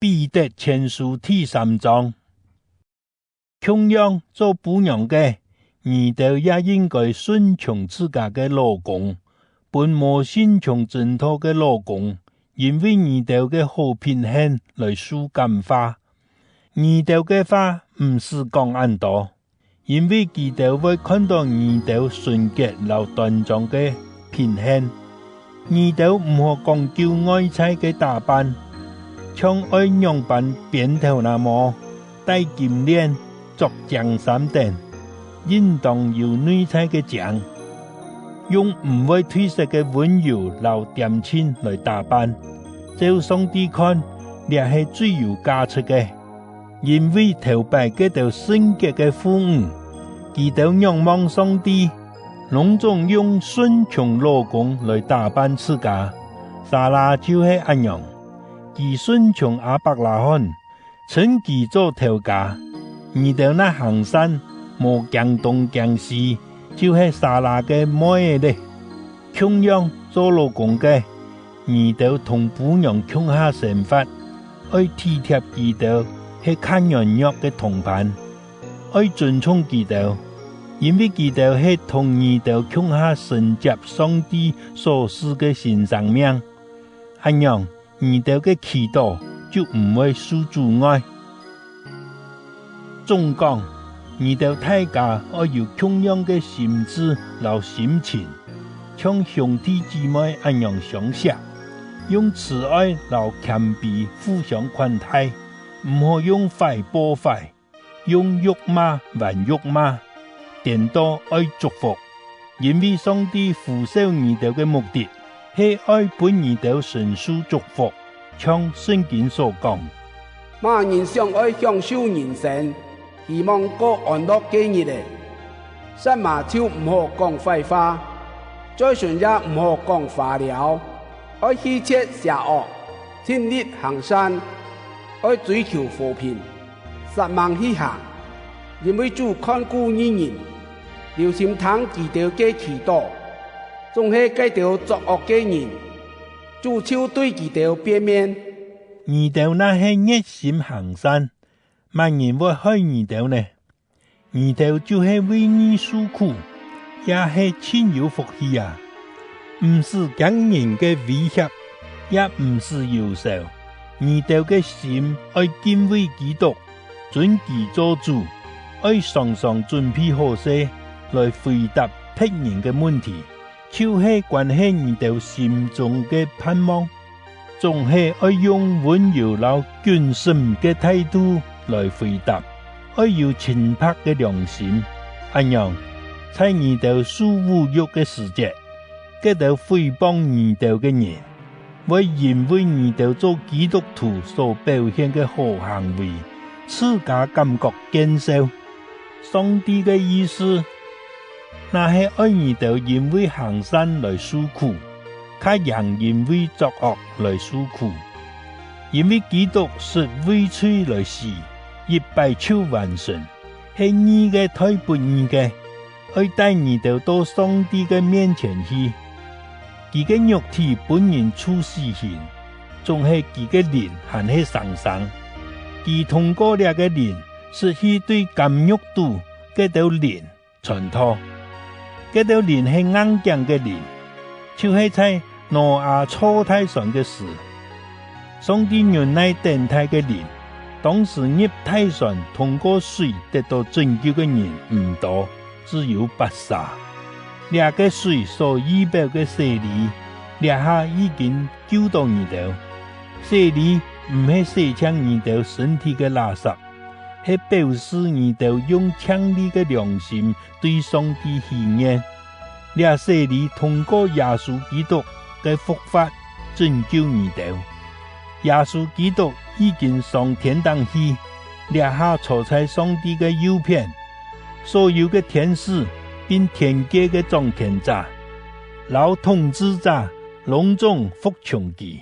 彼得前書第三章，同樣做婆娘个，二兜也應該順從自家个老公，分無信從真道个老公，因為二兜个好品行來受感化。二兜个話毋使講恁多，因為基督會看到二兜純潔摎端莊个品行。二兜毋好講究外在个打扮，像愛樣扮扁頭那麼，戴金鏈、著長衫等，應當有內在个正，用毋會褪色个溫柔摎恬靜來打扮。照上帝看，這係最有價值个。因為頭擺這兜聖潔个婦女，基督仰望上帝，攏總用順從老公來打扮自家。撒拉就係按樣。佢順從亞伯拉罕，稱佢做頭家。二兜若行善，無驚東驚西，就係撒拉个妹咧。同樣做老公个，二兜同婆娘共下生活，愛體貼基督係較軟弱个同伴，愛尊重基督，因為基督係同二兜共下承接上帝所賜个新生命，按樣，二兜个祈禱就毋會受阻礙。總講，二兜大家愛有同樣个心志摎心情，像兄弟姊妹按樣相錫，用慈愛摎謙卑互相款待，毋好用壞報壞，用辱罵還辱罵，顛倒愛祝福，因為上帝呼召二兜个目的，係愛分二兜承受祝福，像聖經所講：麼人想愛享受人生，希望過安樂个日子，啥嘛就毋好講壞話，嘴唇也毋好講話了，愛棄絕邪惡，盡力行善，愛追求和平，實忙去行，因為主看顧義人，留心聽基督个祈禱。總係這兜作惡个人，主就對基督變面。二兜若係熱心行善，麼人會害二兜呢？二兜就係為義受苦，也係真有福氣啊！毋使驚人个威脅，也毋使憂愁。二兜个心愛敬畏基督，尊佢做主，愛常常準備好勢來回答別人个問題。就係關係二兜心中个盼望，總係愛用溫柔摎謹慎个態度來回答，愛有清白个良心。按樣，在二兜受侮辱个時節，這兜誹謗二兜个人，會因為二兜做基督徒所表現个好行為，自家感覺見笑。上帝个意思，若係愛二兜因為行善來受苦，較贏因為作惡來受苦。因為基督是為罪來死，一擺就完成，係義个替不義个，愛帶二兜到上帝个面前去。佢个肉體分人處死刑，總係佢个靈還係生生。佢通過這个靈，是去對監獄度這兜靈傳道。這兜靈係硬頸个靈，就係在挪亞造大船个時，上帝忍耐等待个靈，當時入大船通過水得到拯救个人毋多，只有八十。這个水所預表个洗禮，這下已經救到二兜。洗禮毋係洗淨二兜身體个垃圾，係表示二兜用清理个良心對上帝許願。這洗禮通過耶穌基督个復活拯救二兜。耶穌基督已經上天堂去，這下坐在上帝个右邊，所有个天使並天界个掌權者、摎統治者，攏總服從佢。